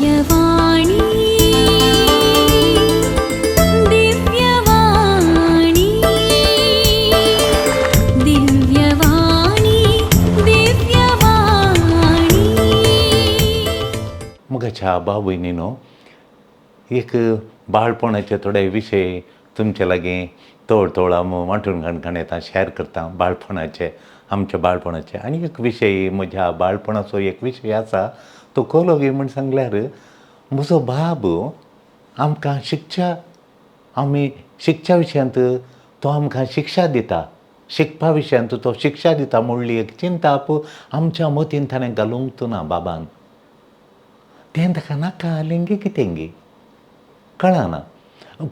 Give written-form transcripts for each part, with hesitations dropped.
दिव्यवाणी, दिव्यवाणी, दिव्यवाणी, दिव्यवाणी. मुगाच्या भाव भयणीनो, एक बाळपणाचे थोडे विशय तुमचे लागीं तोळ तोळ हांव वांटून काणकाण येता, शेअर करता बाळपणाचे, आमच्या बाळपणाचे. आनी एक विशय, म्हज्या बाळपणाचो एक विशय आसा, तो कोलो गी म्हण सांगल्यार, म्हजो बाब आमकां शिक्षा, आमी शिकच्या विशयांत तो आमकां शिक्षा दिता, शिकपा विशयांत तो शिक्षा दिता म्हणली एक चिंताप आमच्या मतीन ताणें घालूंक ना बाबान. तें ताका नाका आसलें गी कितें गी कळना,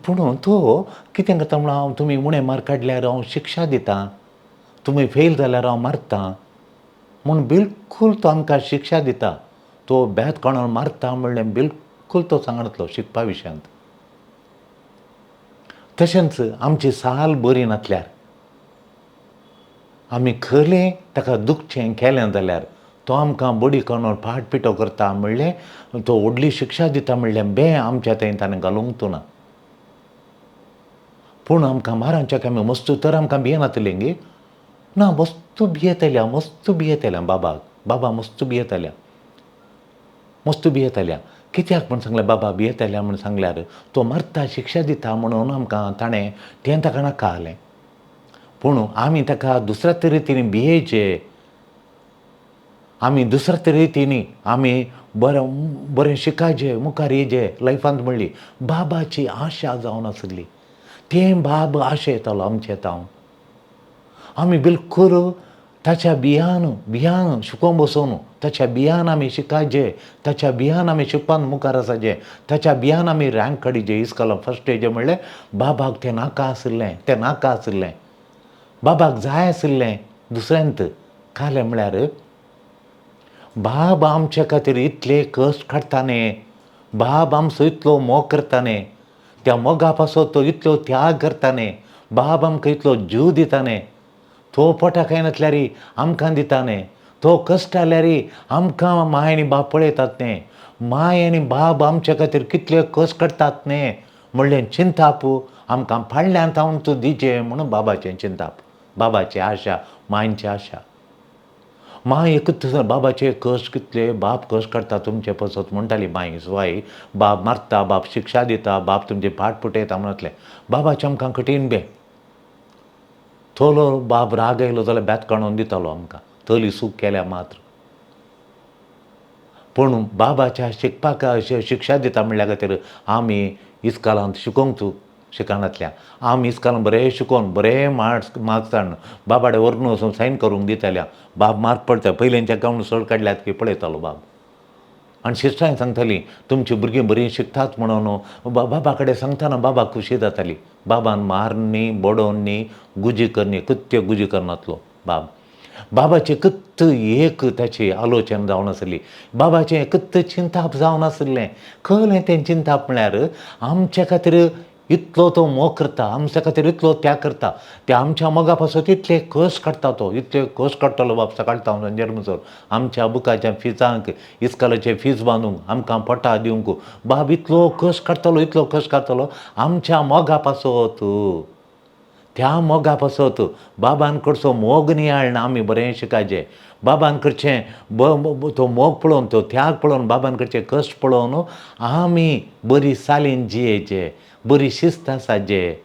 पूण तो कितें करता म्हणून, हांव तुमी उणें मार्क काडल्यार हांव शिक्षा दितां, तुमी फेल जाल्यार हांव मारतां म्हूण बिलकूल तो आमकां शिक्षा दिता. तो बेत कोणाक मारता म्हणलें बिलकूल तो सांगनातलो शिकपा विशयांत. तशेंच आमची साल बरी नासल्यार, आमी खरें ताका दुखचें केलें जाल्यार तो आमकां बडी करून पाट पिटो करता म्हणलें, तो व्हडली शिक्षा दिता म्हणलें बें आमच्या थंय ताणें घालूंक ना. पूण आमकां मारांच्या आमी मस्त तर आमकां भियेनातलें गी ना, मस्त भियेतल्या, मस्त भियेतल्या बाबाक, बाबा मस्त भियेतल्या, मस्त भियेतल्या. कित्याक म्हूण सांगलें बाबा भियेतल्या म्हूण सांगल्यार, तो मारता शिक्षा दिता म्हणून आमकां ताणें तें ताका नाका आसलें. पूण आमी ताका दुसऱ्या तरेन भियेचे, आमी दुसऱ्या तरेन आमी बरें बरें शिकायचे, मुखार येजे लायफांत म्हणली बाबाची आशा जावन आसली. तें बाब आशा येतालो आमचे तावन. आमी बिलकूल ताच्या बियान बियान शिकोवंक बसोवन, ताच्या बियान आमी शिकायचे, ताच्या बियान आमी शिकपान मुखार आसाचे, ताच्या बियान आमी रँक काडिचे, इस्कोलान फर्स्ट येचे म्हणलें बाबाक तें नाका आशिल्लें, तें नाका आशिल्लें. बाबाक जाय आशिल्लें दुसऱ्यांत कालें म्हळ्यार बाब आमच्या खातीर इतले कश्ट काडटा न्ही, बाब आमचो इतलो मोग करता न्ही, त्या मोगा पासत तो इतलो त्याग करता न्ही, बाब आमकां इतलो जीव दिता न्ही, तो पोटा खायनासल्यार आमकां दिता न्ही, तो कश्ट जाल्यार आमकां माय आनी बाब पळयतात न्ही, माय आनी बाब आमच्या खातीर कितले कश्ट काडटात न्ही म्हणलें चिंताप आमकां फाडल्यान तावन तूं दिचें म्हणून बाबाचें चिंताप, बाबाची आशा, मांयची आशा. माय एकूच बाबाचे कश्ट कितले, बाब कश्ट काडटा तुमचे पसत म्हणटाली माय सुवाय, बाब मारता, बाब शिक्षा दिता, बाब तुमचे फाट पुटयता म्हणतलें. बाबाचें आमकां कठीण बे थोलो बाब राग आयलो जाल्यार बेत काडून दितालो आमकां, तली सूख केल्या मात्र. पूण बाबाच्या शिकपाक शिक्षा दिता म्हणल्या खातीर आमी इस्कोलांत शिकोवंक तूं शिकनातल्या, आमी इस्कोलान बरें शिकोवन बरें मार्क्स मार्क्स हाडून बाबाडे व्हरून वचून सायन करूंक दिताल्या. बाब मार्क पडटा पयलींच्या कावून चड काडल्यात की पळयतालो बाब. आनी शिस्टांय सांगतालीं तुमचीं भुरगीं बरीं शिकतात म्हणून बाबा कडेन सांगतना बाबा खुशी जाताली. बाबान मारनी बडोवनी गुजी करनी कृत्य गुजी करनातलो बाब. बाबाचें कृत्य एक ताची आलोचन जावन आसली, बाबाचें कृत्य चिंताप जावन आसलें. कळ्ळें तें चिंताप म्हळ्यार आमच्या खातीर इतलो तो मोग करता, आमच्या खातीर इतलो त्याग करता, ते आमच्या मोगा पासत इतले कश्ट काडटा तो, इतले कश्ट काडटलो बाब सकाळ तावन सांजेर म्हणसर आमच्या बुकाच्या फिजांक, इस्कोलाचे फीज बांदूंक, आमकां पोटा दिवंक बाब इतलो कश्ट काडटलो, इतलो कश्ट काडटलो आमच्या मोगा पासत. त्या मोगा पासत बाबान कडचो मोग नियाळना आमी बरें शिकायचें, बाबान करचें तो मोग पळोवन, तो त्याग पळोवन, बाबान करचें कश्ट पळोवन आमी बरी सालीन जियेचे, बरी शिस्त आसाचे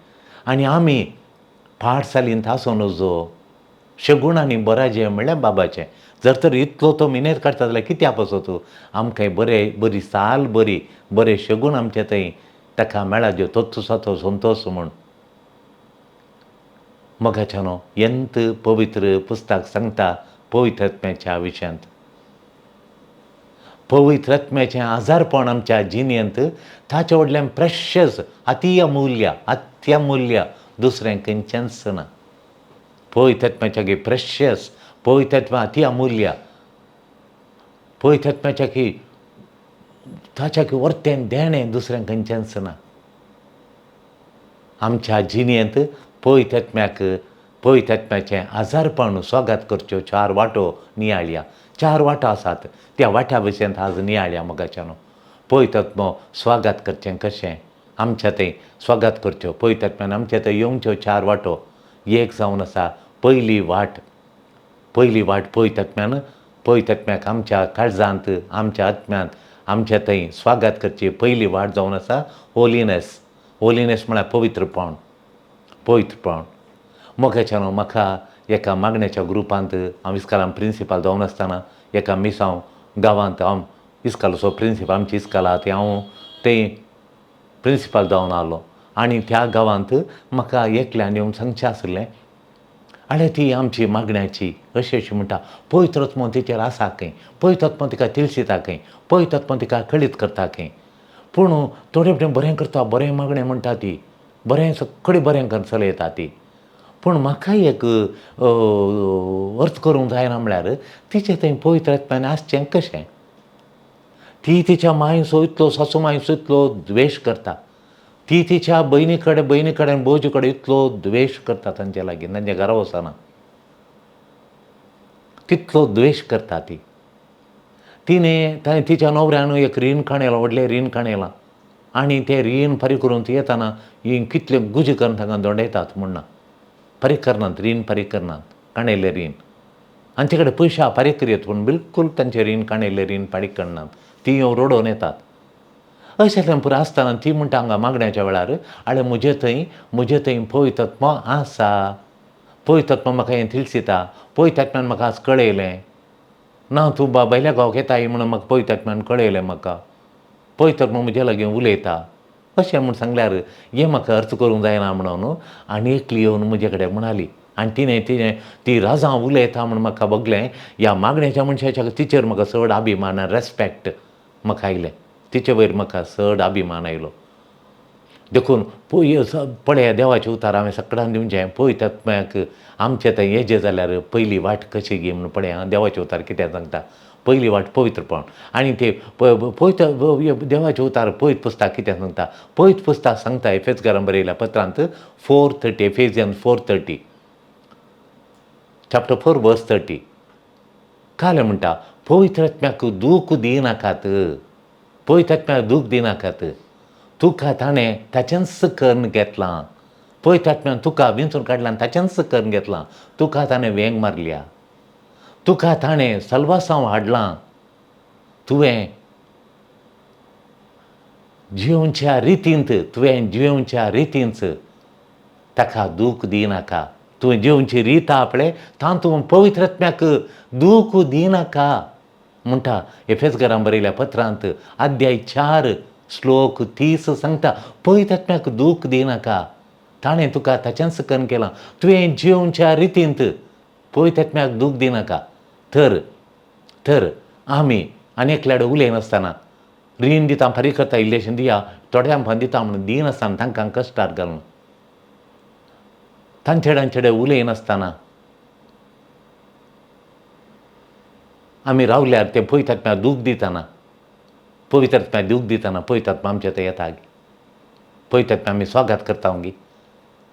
आनी आमी पाड सालीन आसूं नजो, शगुणांनी बराजें म्हणल्यार बाबाचें. जर तर इतलो तो मिनेत काडटा जाल्यार कित्या पासत आमकां बरें बरी साल बरी बरें शगूण आमचे थंय ताका मेळाज्यो, तोच आसा तो संतोश म्हूण. मोगाच्यानो यंत पवित्र पुस्तक सांगता पवित्र आत्म्याच्या विशयांत. पवित्र आत्म्याचें आजारपण आमच्या जिणेंत ताचे व्हडल्यान प्रेशस अती अमूल्य, अत्यामूल्य दुसरें खंयचेंच ना. पवित्र आत्म्याच्या की प्रेशस, पवित्र आत्मा अती अमूल्य, पवित्र आत्म्याच्या की ताच्या की वर्तें देणें दुसरें खंयचेंच ना. आमच्या जिणेंत पवित्र आत्म्याक, पवित्र आत्म्याचें आजारपण स्वागत करच्यो चार वाटो नियाळया, चार वाटो आसात त्या वाट्या भशेन आज नियाळया मोगाच्यानो. पवित्र आत्मो स्वागत करचें कशें आमच्या थंय स्वागत करच्यो पवित्र आत्म्यान आमच्या थंय येवच्यो चार वाटो. एक जावन आसा पयली वाट. पयली वाट पवित्र आत्म्यान पवित्र आत्म्याक आमच्या काळजांत आमच्या आत्म्यांत आमच्या थंय स्वागत करची पयली वाट जावन आसा होलीनेस. होलीनेस म्हळ्यार पवित्रपण. पवित्रपण मोगाच्यान म्हाका एका मागण्याच्या ग्रुपांत हांव इस्कालान प्रिंसिपाल जावन आसतना एका मिसांव गांवांत हांव इस्कालाचो प्रिंसिपाल आमची इस्काल आहा ती हांव थंय प्रिंसिपाल जावन आयलो आनी त्या गांवांत म्हाका एकल्यान येवन सांगचें आसलें आनी ती आमची मागण्याची अशें अशें म्हणटा पवित्र आत्मो तिचेर आसा खंय, पवित्र आत्मो तिका तिळसिता खंय, पवित्र आत्मो तिका कळीत करता खंय, पूण थोडे फावटी बरें करता बरें मागणें म्हणटा ती बरें सगळें बरें कर चलयता ती, पूण म्हाका एक अर्थ करूंक जायना म्हळ्यार तिचें थंय पवित्र आत्म्यान आसचें कशें. ती तिच्या मांयचो इतलो सासू मांयचो इतलो द्वेश करता, ती तिच्या भयणी कडेन भयणी कडेन भोवजी कडेन इतलो द्वेश करता तांचे लागीं तांच्या घरा वचना तितलो द्वेश करता ती. तिणें ताणें तिच्या न्हवऱ्यान एक रीण काणयलां व्हडलें रीण काणयलां आनी तें रीण फारीक करून ती येतना ही कितले गुजी करून तांकां दोंडयतात म्हण ना फारीक करनात रीण फारीक करनात काणयलें रीण आनी ते कडेन पयशे फारीक करयत पूण बिलकूल तांचें रीण काणयलें रीण फारीक करनात ती येवन रडोवन येतात. अशें पुरो आसतना ती म्हणटा हांगा मागण्याच्या वेळार आळे म्हजे थंय पवित्र आत्मो आसा, पवित्र आत्मो म्हाका हें तिळसिता, पवित्र आत्म्यान म्हाका आज कळयलें ना तूं भायल्या गांवाक येताय म्हणून म्हाका पवित्र आत्म्यान कळयलें म्हाका पवित्र आत्मो म्हजे लागीं उलयता अशें म्हूण सांगल्यार हें म्हाका अर्थ करूंक जायना म्हणून आनी एकली येवन म्हजे कडेन म्हणाली आनी तिणें तिणें ती राजा उलयता म्हूण म्हाका बगलें ह्या मागण्याच्या मनशाच्या तिचेर म्हाका चड अभिमान रेस्पेक्ट म्हाका आयलें तिचे वयर म्हाका चड अभिमान आयलो. देखून पळया देवाचे उतार हांवें सगळ्यांक दिवचें पवित्र आत्म्याक आमचें थंय येजें जाल्यार पयली वाट कशी गी म्हणून पळया देवाचे उतार कितें सांगता पयली वाट पवित्रपण. आनी ते पवित्र देवाचे उतार पवित्र पुस्तक कितें सांगता पवित्र पुस्तक सांगता एफेसकारां बरयल्या पत्रांत 4:30 एफेजियन 4:30 चॅप्टर 4 वर्स 30 कालें म्हणटा पवित्र आत्म्याक दूख दिनाकात, पवित्र आत्म्याक दूख दिनाकात, तुका ताणें ताचेंच करून घेतलां, पवित्र आत्म्यान तुका विंचून काडलां ताचेंच करून घेतलां, तुका ताणें वेंग मारल्या, तुका ताणें सलवासांव हाडलां, तुवें जिवच्या रितींत तुवें जिवच्या रितींत ताका दूख दिनाका, तुवें जिवची रीत आपले तातूंत पवित्र आत्म्याक दूख दिनाका म्हणटा एफेसकारां बरयल्या पत्रांत अध्याय 4 श्लोक 30 सांगता पवित्र आत्म्याक दूख दिनाका, ताणें तुका ताचेंच करून केलां, तुवें जिवच्या रितींत पवित्र आत्म्याक दूख दिनाका. तर तर आमी आनी एकल्याडे उलयनासतना रीण दिता फारीक करता इल्लेशें दिया थोड्यांक दिता म्हणून दिनासतना तांकां कश्टार घालून तांचे तांचे उलयनासतना आमी रावल्यार ते पवित्र आत्म्याक दूख दितना पवित्र आत्म्याक दूख दितना पवित्र आत्मा आमच्या थंय येता गी, पवित्र आत्म्या आमी स्वागत करता गी,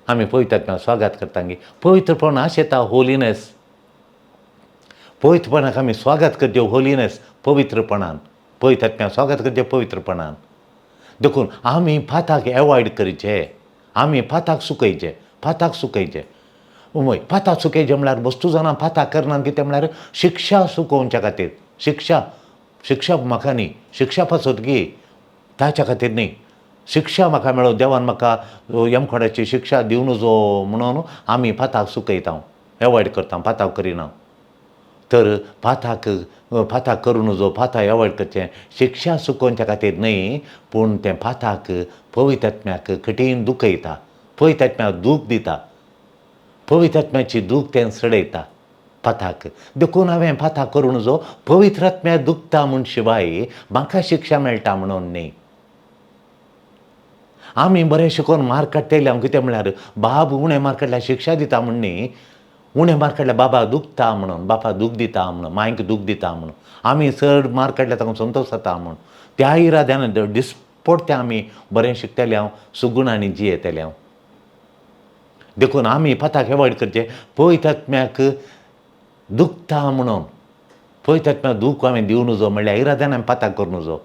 आमी पवित्र आत्म्याक स्वागत करता गी. पवित्रपण आशेता होलीनेस, पवित्रपणाक आमी स्वागत करचें होलीनेस पवित्रपणान, पवित्र आत्म्याक स्वागत करचें पवित्रपणान. देखून आमी पाताक एवॉयड करचें, आमी पाताक सुकयचें, पाताक सुकयचें. वय पाताक सुकयचें म्हळ्यार वस्तू जाणां पाताक करनात कितें म्हळ्यार शिक्षा सुकोवच्या खातीर, शिक्षा शिक्षा म्हाका न्ही, शिक्षा पासत गी ताच्या खातीर न्ही, शिक्षा म्हाका मेळो देवान म्हाका यमखोडाची शिक्षा दिवं नजो म्हणून आमी पाताक सुकयता, एवॉयड करता, पाताक करिना. तर पाताक पाताक करूं नजो, पाताक एवॉयड करचें शिक्षा सुकोवच्या खातीर न्ही, पूण तें पाताक पवित्र आत्म्याक कठीण दुखयता, पवित्र आत्म्याक दूख दिता, पवित्र आत्म्याची दूख तें चडयता पाताक. देखून हांवें पाताक करूं नजो, पवित्र आत्म्याक दुखता म्हूण शिवाय म्हाका शिक्षा मेळटा म्हणून न्ही. आमी बरें शिकोवन मार्क काडटले हांव कितें म्हळ्यार बाब उणें मार्क काडल्यार शिक्षा दिता म्हूण न्ही, उणें मार्क काडल्यार बाबा दुखता म्हणून, बापा दूख दिता म्हणून, मांयक दूख दिता म्हणून, आमी चड मार्क काडल्यार ताका संतोश जाता म्हणून त्या इराद्यान डिस्पोट आमी बरें शिकतले हांव सुगुणांनी जियेतले हांव. देखून आमी पाताक एवॉयड करचें, पवित्र आत्म्याक दुखता म्हणून, पवित्र आत्म्याक दूख हांवें दिवं नजो म्हणल्यार इराद्यान आमी पाताक करूं नजो,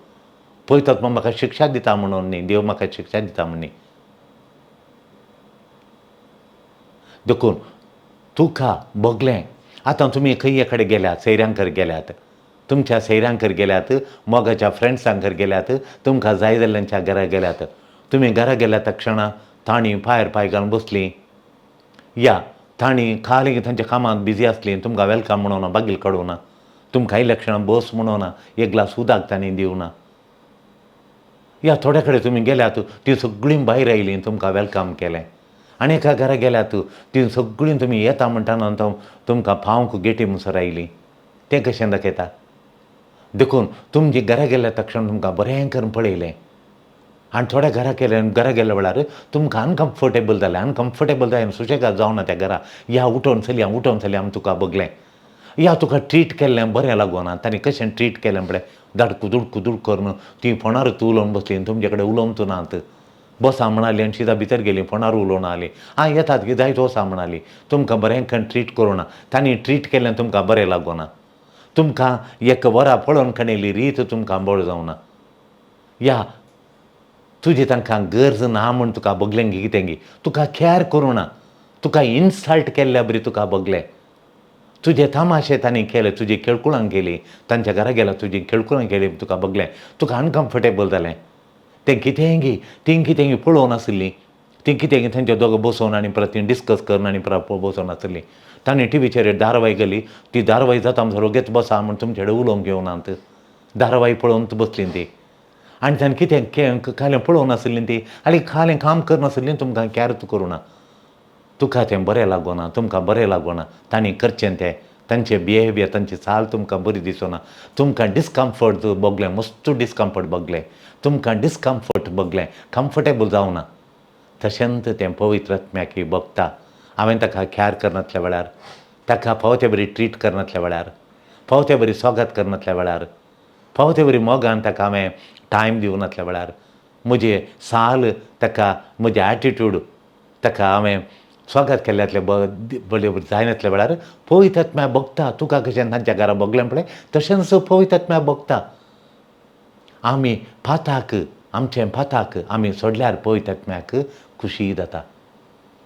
पवित्र आत्मा म्हाका शिक्षा दिता म्हणून न्ही, देव म्हाका शिक्षा दिता म्हूण न्ही. देखून तुका भोगलें. आतां तुमी खंय कडेन गेल्यात, सैऱ्यांकर गेल्यात, तुमच्या सैऱ्यांकर गेल्यात, मोगाच्या फ्रेंड्सांकर गेल्यात, तुमकां जाय जाल्ल्यांच्या घरा गेल्यात. तुमी घरा गेल्या तक्षणा तांणी पायर पांय घालून बसलीं या तांणी खाली तांच्या कामांत बिजी आसलीं, तुमकां welcome म्हणोना, बागील काडूना, तुमकां आयल्या क्षणा बस म्हणोना, एक ग्लास उदक तांणी दिवना. या थोड्या कडेन तुमी गेल्यात, तीं सगळीं भायर आयलीं, तुमकां welcome केलें. आनी एका घरा गेल्यात, तीं सगळीं तुमी येता म्हणटा तुमकां पावंक गेटी मुसर आयलीं. तें कशें दाखयता? देखून तुमची घरा गेल्या तक्षण तुमकां बरें करून पळयलें. आनी थोड्या घरा गेल्या, घरा गेल्या वेळार तुमकां अनकम्फर्टेबल जालें. अनकम्फर्टेबल जालें, सुशेगाद जावना त्या घरा. या उठोवन चलया, उठोवन चलया, आमी तुका बगलें. या तुका ट्रीट केल्लें बरें लागोना. तांणी कशें ट्रीट केलें पळय, दाडकू दुडकू दुड करून तीं फोनारूच उलोवन बसलीं, तुमचे कडेन उलोवंक नात. बसा म्हणाली आनी शिदा भितर गेलीं, फोनार उलोवन आली. आं येतात की जायत वसा म्हणाली. तुमकां बरें करून ट्रीट करूं ना. तांणी ट्रीट केल्लें तुमकां बरें लागोना. तुमकां एक वरां पळोवन खणेली रीत तुमकां बरो जावना. या तुजी तांकां गरज ना म्हूण तुका बगलें गी कितें गी, तुका कॅर करूं ना, तुका इन्सल्ट केल्ल्या बरी तुका बगलें. तुजे तमाशे तांणी केले, तुजी खेळकुळां केली, तांच्या घरा गेल्या तुजी खेळकुळां केली, तुका बगलें, तुका अनकम्फर्टेबल जालें. तें कितेंय गी, तीं कितें पळोवन आशिल्लीं, तीं कितें तांच्या दोगां बसोवन आनी परत तीं डिस्कस करून आनी परत बसोवन आशिल्लीं. तांणी टिवीचेर धारावाही गेली, ती धारावाही जाता म्हणसर वगेच बसा म्हूण तुमचे कडेन उलोवंक येवनात. धारावाही पळोवन बसलीं ती. आनी तांणी कितें खालें पळोवन आशिल्लीं ती, आनी खालें काम करनाशिल्लीं, तुमकां कॅर करूं ना. तुका तें बरें लागोना, तुमकां बरें लागोना. तांणी करचें तें, तांचें बिहेवियर, तांची चाल तुमकां बरी दिसना. तुमकां डिस्कम्फर्ट भोगलें, मस्त डिस्कम्फर्ट भोगलें, तुमकां डिस्कम्फर्ट भोगलें, कम्फर्टेबल जावना. तशेंच तें पवित्र आत्म्याक भोगता. हांवें ताका कॅर करनासल्या वेळार, ताका फावो ते बरी ट्रीट करनासल्या वेळार, फावो ते बरी स्वागत करनासल्या वेळार, फावो ते बरी मोगान ताका हांवें टायम दिवनासल्या वेळार, म्हजे साल ताका, म्हजें एटिट्यूड ताका हांवें स्वागत केल्ल्यातलें बरें जायनासल्या वेळार पवित्र आत्म्या भोगता. तुका कशें तांच्या घरा भोगलें पळय, तशेंच पवित्र आत्म्या भोगता. आमी पाताक, आमचें पाताक आमी सोडल्यार पवित्र आत्म्याक खुशी जाता.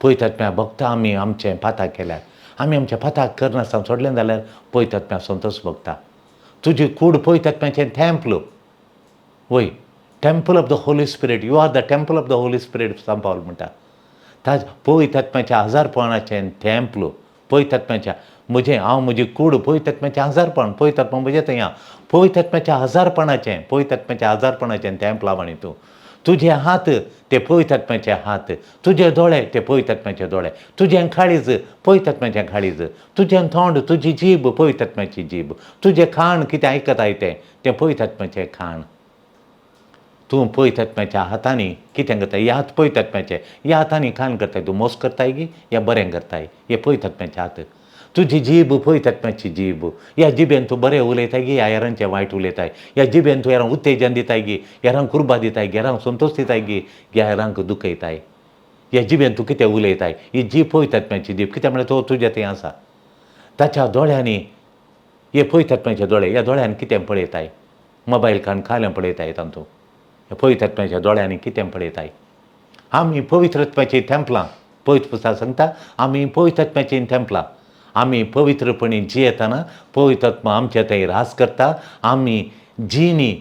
पवित्र आत्म्या भोगता. आमी आमचें पाताक केल्यार, आमी आमच्या पाताक करनासतना सोडलें जाल्यार पवित्र आत्म्या संतोश भोगता. तुजी कूड पवित्र आत्म्याचें टेम्पल, वय, temple of the Holy Spirit. You are the temple of the Holy Spirit, सांत पावल म्हणटा. ताज पवित्र आत्म्याच्या आजारपणाचें टेम्पल, पवित्र आत्म्याच्या म्हजें हांव, म्हजी कूड पवित्र आत्म्याचें आजारपण, पवित्र आत्मा म्हजें थंय पवित्र आत्म्याच्या आजारपणाचें, पवित्र आत्म्याच्या आजारपणाचें टेम्पल आनी तूं, तुजे हात ते पवित्र आत्म्याचे हात, तुजे दोळे ते पवित्र आत्म्याचे दोळे, तुजें काळीज पवित्र आत्म्याचें काळीज, तुजें तोंड, तुजी जीब पवित्र आत्म्याची जीब, तुजें खाण कितें आयकताय तें तें पवित्र आत्म्याचें खाण. तूं पवित्र आत्म्याच्या हातांनी कितें करताय? ह्या हात पवित्र आत्म्याचे, ह्या हातांनी खाण करताय, तूं मोस करताय गी या बरें करताय? हे पवित्र आत्म्याचे हात. तुजी जीब पवित्र आत्म्याची जीब. ह्या जिबेन तूं बरें उलयताय गी ह्या हेरांचें वायट उलयताय? ह्या जिबेन तूं हेरांक उत्तेजन दिताय गी हेरांक कुरबा दिताय गी, हेरांक संतोश दिताय गी ह्या हेरांक दुखयताय? ह्या जिबेन तूं कितें उलयताय? ही जीब पवित्र आत्म्याची जीब. कित्याक म्हळ्यार तो तुज्या थंय आसा. ताच्या दोळ्यांनी, हे पवित्र आत्म्याचे दोळे, ह्या दोळ्यांनी कितें पळयताय? मोबायल कान खालें पळयताय तातूंत. ह्या पवित्र आत्म्याच्या दोळ्यांनी कितें पळयताय? आमी पवित्र आत्म्याचीं तेंपलां. पवित्र पुस्तक सांगता, आमी पवित्र आत्म्याचीं तेंपलां. आमी पवित्रपणी जियेतना पवित्र आत्मा आमचे थंय रास करता. आमी जिणी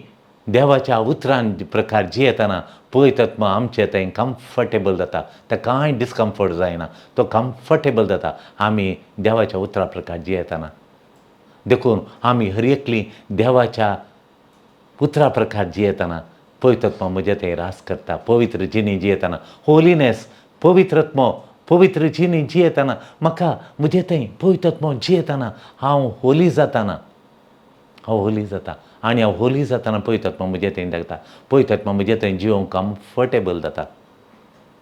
देवाच्या उतरान प्रकार जियेतना पवित्र आत्मा आमचे थंय कम्फर्टेबल जाता. ताका कांय डिस्कम्फर्ट जायना, तो कम्फर्टेबल जाता आमी देवाच्या उतरा प्रकार जियेतना. देखून आमी हर एकली देवाच्या उतरा प्रकार जियेतना पवित्र आत्मा म्हजे थंय रास करता. पवित्र जिणी जियेतना, होलीनेस, पवित्र आत्मो, पवित्र जिणी जियेतना म्हाका म्हजे थंय पवित्र आत्मो जियेतना हांव होली जाताना, हांव होली जाता. आनी हांव होली जाताना पवित्र आत्मा म्हजे थंय दाखता. पवित्र आत्मा म्हजे थंय जिवंक कम्फर्टेबल जाता.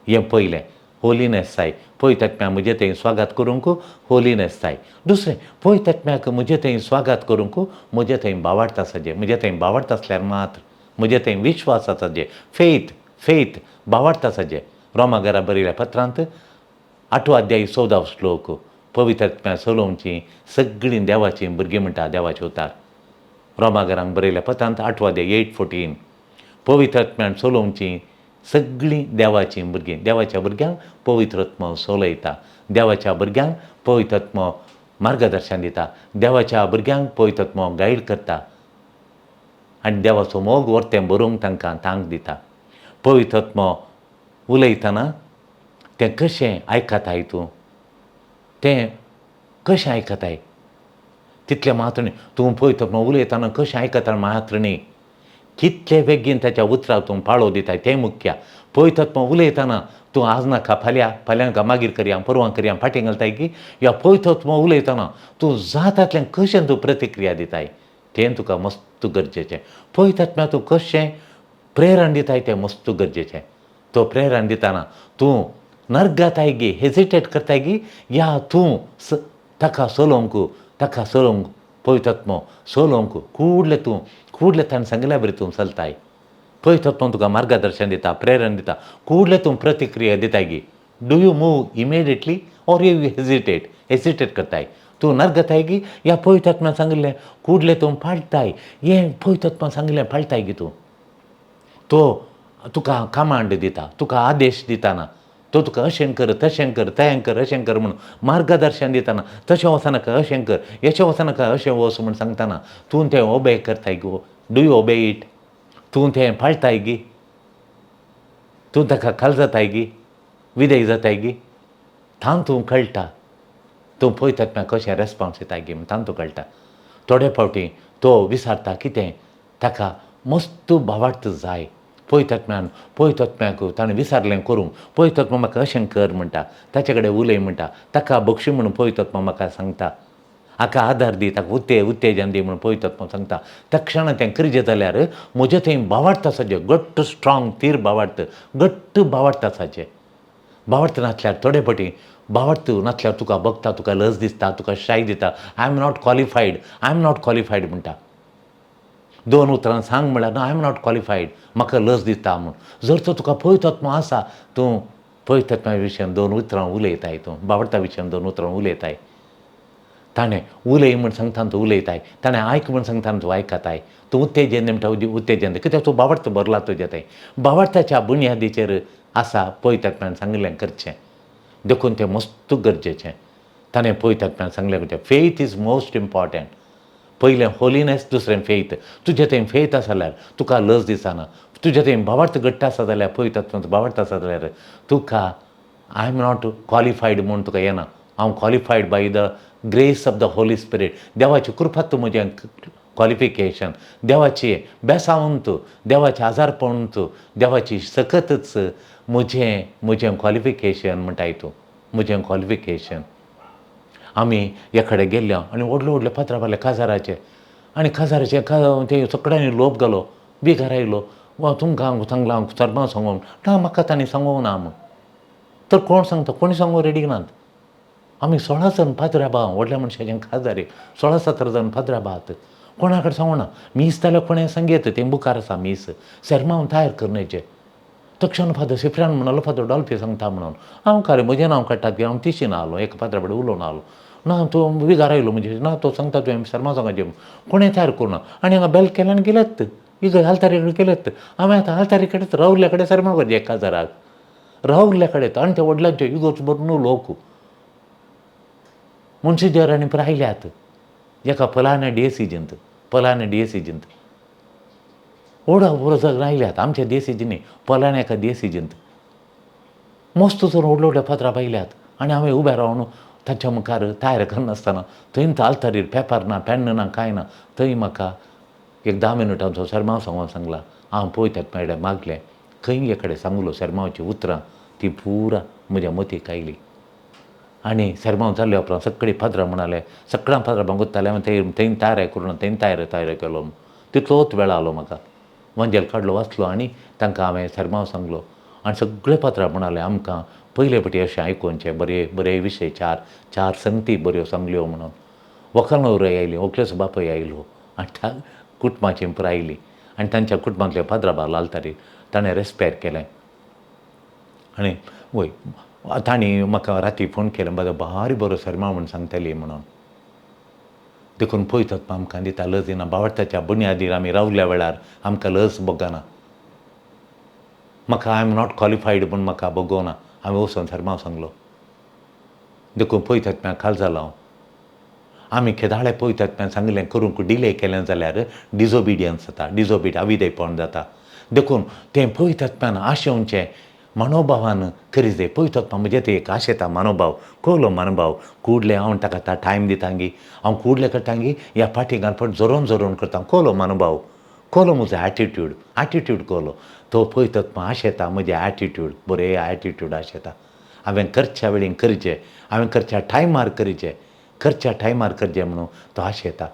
हें पयलें होलीनेस जाय. पवित्र आत्म्या म्हजे थंय स्वागत करूंक होलीनेस जाय. दुसरें, पवित्र आत्म्याक म्हजे थंय स्वागत करूंक म्हजे थंय भावार्थ आसाजे. म्हजे थंय भावार्थ आसल्यार मात्र, म्हजे थंय विश्वास आसाजे, फेथ, फेथ, भावार्थ आसाजे. रोमा घरा बरयल्या पत्रांत 8वो अध्याय 14वो श्लोक, पवित्र आत्म्या चलोवची सगळीं देवाचीं भुरगीं म्हणटा देवाचे उतार. रोमा घरांक बरयल्या पत्रांत 8वो अध्याय 8:14. पवित्र आत्म्यान चलोवची सगळीं देवाचीं भुरगीं. देवाच्या भुरग्यांक पवित्र आत्मो चलयता, देवाच्या भुरग्यांक पवित्र आत्मो मार्गदर्शन दिता, देवाच्या भुरग्यांक पवित्र आत्मो गायड करता आनी देवाचो मोग वर्तें बरोवंक तांकां तांक दिता. पवित्र आत्मो उलयतना तें कशें आयकताय तूं, तें कशें आयकताय तितलें मात्र न्ही. तूं पवित्र आत्मो उलयतना कशें आयकता मात्र न्ही, कितले बेगीन ताच्या उतराक तूं पाळो दिताय तें मुख्य. पवित्र आत्मो उलयतना तूं आज नाका फाल्यां, फाल्यां नाका मागीर करया, परवां करया, फाटीं घालताय की ह्या पवित्र आत्मो उलयतना तूं जातातल्यान कशें तूं प्रतिक्रिया दिताय तें तुका मस्त गरजेचें. पवित्र आत्म्या तूं कशें प्रेरण दिताय तें मस्त गरजेचें. तो प्रेरण दितना तूं नरगाताय गी, हेजिटेट करताय गी, या तूं ताका चलोवंक, ताका चलोवंक पवित्र आत्मो चलोवंक कूडले तूं कूडले ताणें सांगिल्ल्या बरी तूं चलताय. पवित्र आत्मो तुका मार्गदर्शन दिता, प्रेरण दिता, कूडले तूं प्रतिक्रिया दिताय गी. Do you move immediately or you hesitate? Hesitate करताय तूं, नरगताय गी, या पवित्र आत्म्यान सांगिल्लें कूडले तूं पाळटाय, हें पवित्र आत्म्यान सांगिल्लें पाळटाय गी तूं. तो तुका कमांड दिता, तुका आदेश दिताना तो तुका अशें कर, तशें कर, तयें कर, अशें कर म्हणून मार्गदर्शन दिताना, तशें वचनाका अशें कर, अशें वचनाका अशें वच म्हूण सांगतना तूं तें ओबे करताय गो? Do you obey it? तूं तें पाळटाय गी? तूं ताका खाल जाताय गी, विधेय जाताय गी? तातूंत कळटा तूं पळयता तेन्ना कशें रेस्पोन्स दिताय गी, तातूंत कळटा. थोडे फावटी तो विचारता कितें ताका मस्त भावार्थ जाय. पवित्र आत्म्यान पवित्र आत्म्याक ताणें विचारलें करूंक, पवित्र आत्मा म्हाका अशें कर म्हणटा, ताचे कडेन उलय म्हणटा, ताका बक्षी म्हणून पवित्र आत्मा म्हाका सांगता, हाका आदार दी, ताका उत्तेजन दी म्हणून पवित्र आत्मा सांगता. तक्षणा तें करचें जाल्यार म्हजें थंय भावार्थ आसाचें घट्ट स्ट्रांग थीर भावार्थ, घट्ट भावार्थ आसाचें. भावार्थ नासल्यार थोडे फावटी भावार्थ नासल्यार तुका बगता, तुका लज दिसता, तुका शाय दिता. I am not qualified, I am not qualified म्हणटा. दोन उतरां सांग म्हळ्यार ना, I am not qualified, म्हाका लज दिसता म्हूण. जर तर तुका पवित्र आत्मो आसा, तूं पवित्र आत्म्या विशयान दोन उतरां उलयताय, तूं भावार्था विशयान दोन उतरां उलयताय. ताणें उलय म्हूण सांगता तूं उलयताय, ताणें आयक म्हूण सांगता तूं आयकताय, तूं उत्तेजन म्हणटा उत्तेजन, कित्याक तूं भावार्थ भरला तुजें थंय. भावार्थाच्या बुन्यादीचेर आसा पवित्र आत्म्यान सांगिल्लें करचें, देखून तें मस्त गरजेचें. ताणें पवित्र आत्म्यान सांगलें करचें. Faith is most important. पयलें होलीनेस, दुसरें फेथ. तुजें थंय फेथ आसा जाल्यार तुका लज दिसना, तुजें थंय भावार्थ घट्ट आसा जाल्यार, पवित्र आत्म्याचो भावार्थ आसा जाल्यार तुका I am not qualified म्हूण तुका येना. हांव qualified by the grace of the Holy Spirit. देवाची कृपा तूं म्हजें क्वॉलिफिकेशन, देवाची बेसावंत, देवाचें आजारपण तूं, देवाची सकतच म्हजें म्हजें क्वॉलिफिकेशन म्हणटाय तूं, म्हजें क्वॉलिफिकेशन. आमी एकडे गेल्ले आनी व्हडले व्हडले पत्रां पडले काजाराचे, आनी काजाराचे ते सगळ्यांनी लोप घालो, बिगार आयलो, वा तुमकां सांगलां सरपंच सांगून ना, म्हाका तांणी सांगूंक ना म्हूण. तर कोण सांगता, कोणी सांगूंक रेडी नात. आमी 16 जाण पाद्रा, व्हडल्या मनशाचें काजार, 16-17 जाण पाद्रा आहात, कोणा कडेन सांगूना. मीस जाल्यार कोणें सांगयत, तें बुकार आसा मीस, सेर्मांव तयार करण्याचें. तक्षण फादर सिफ्रान म्हणलो, फादर डॉल्फी सांगता म्हणून. हांव खरें म्हजें नांव काडटात की हांव तिशीन आलो, एका पाद्रा कडेन उलोवन आलो ना, तो विगार आयलो म्हणजे ना, तो सांगता तुवें सेर्मांव सांगाचें, कोणें तयार करूं ना. आनी हांगा बेल केलें आनी गेलेत, इगर्ज आल्तारी कडेन गेलेत. हांवें आतां आल्तारी कडेन रावल्या कडेन सेर्मांव करचें, एका काजाराक रावल्या कडेन. आनी त्या व्हडल्यांचे इगर्ज भरून लोक मुन्सिजर आनी आयल्यात एका फलाण्या डिएसिजींत, फलाण्या डिएसिजींत व्हडा व्हड सगळें आयल्यात आमच्या डिएसिजींनी, फलाण्या एका डिएसिजींत मस्त तर व्हडले व्हडले पत्रां आयल्यात. आनी हांवें उबें रावन तांच्या मुखार तयार करनासतना थंय आल्तारीर पेपर ना, पेन्न ना, कांय ना, थंय म्हाका एक 10 मिनटांचो सेर्मांव सांगूंक सांगला. हांव पळय ताका मेळ्ळें मागलें, खंय कडेन सांगलो सेर्मांवचीं उतरां ती पुरा म्हज्या मतीक आयली. आनी सेर्मांव जाल्ल्या उपरांत सगळीं पाद्रां म्हणाले, सगळ्यां पाद्रां भांगुत्ताले, हांवें थंय थंय तयार करून थंय तयार तयार केलो. तितलोच वेळ आलो म्हाका, वंजेल काडलो, वाचलो आनी तांकां हांवें सेर्मांव सांगलो. आनी सगळे पात्रां म्हणाले आमकां पयले फावटी अशें आयकुचें, बरे बरे विशय, चार चार संगती बऱ्यो सांगल्यो म्हणून. व्हंकल न्हवरो आयली, व्हंकलेचो बापूय आयलो आनी त्या कुटुंबाची पुराय आयली आनी तांच्या कुटुंबांतले पाद्रा बाल आल्तारीर ताणें रेस्पेर केलें. आनी वय तांणी म्हाका राती फोन केलो, बाबा भारी बरो सेर्मांव म्हूण सांगताली म्हणून. देखून पळयतात आमकां दिता लज दिना. भावार्थाच्या बुन्यादीर आमी रावल्या वेळार आमकां लज भोगना. म्हाका I am not qualified म्हूण म्हाका भोगोना. हांवें वचोन सरमांव सांगलो. देखून पवित्र आत्म्या खाल जालो हांव. आमी केदाळे पवित्र आत्म्यान सांगलें करूंक डिले केलें जाल्यार डिजोबिडियन्स जाता, डिजोबिड अविधेयपण जाता. देखून तें पवित्र आत्म्यान आशेवचें मनोभावान करी जाय. पवित्र आत्मा म्हजें तें एक आशेता मनोभाव, कहलो मनोभाव कुडलें हांव ताका टायम दितांगी, हांव कुडलें करतांगी ह्या फाटीं घालपट जोरोन जोरोन करता. कहलो मनोभाव, कहलो म्हजो एटिट्यूड, एटिट्यूड कहलो तो पवित्र आत्मा आशेता म्हजें एटिट्यूड, बरें एटिट्यूड आशेता. हांवें करच्या वेळीन करचें, हांवें करच्या टायमार करचें, करच्या टायमार करचें म्हणून तो आशेता.